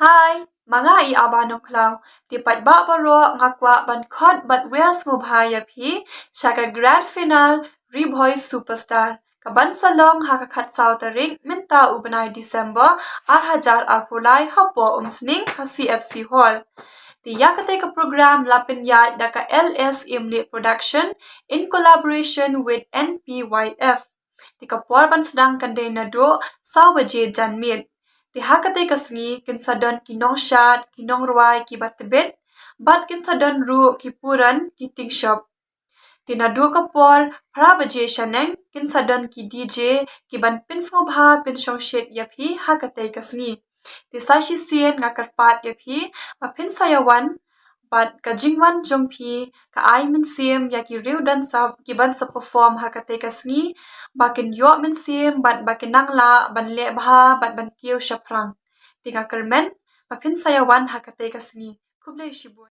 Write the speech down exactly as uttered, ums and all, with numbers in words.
Hi, ma nga i Aba Nongkhlaw. Te paidbah baroh, nga kwah ban khot bad wer sngewbha ïa phi sha ka grand finale Ri Bhoi Superstar, ka ban sa long ha ka khatsaw tarik mynta u bnai December ar hajar arphew lai hapoh Umsning ha C F C Hall. Te ïa katei ka program la pynïaid da ka L S Imlieh Production in collaboration with N P Y F. Te ka por ban sdang kan dei naduh saw baje janmiet. Te ha katei ka sngi kin sa don ki nongshad, ki nongrwai kiba tbit, bad kin sa don ruh ki puran, ki tingshop. Te naduh ka por phra baje shaneng kin sa don ki D J kiban pynsngewbha pynshongshit ïa phi ha katei ka sngi. Te sa shisien nga kyrpad ïa phi ba phin sa ïa wan, bad ka jingwan jong phi ka ai mynsiem ïa ki riew dansap kiban sa perform ha katei ka sngi ba kin ïoh mynsiem bad ba kin nang lah ban leh bha bad ban kiew shaphrang. Te nga kyrmen ba phin sa ïa wan ha katei ka sngi. Khublei shibun.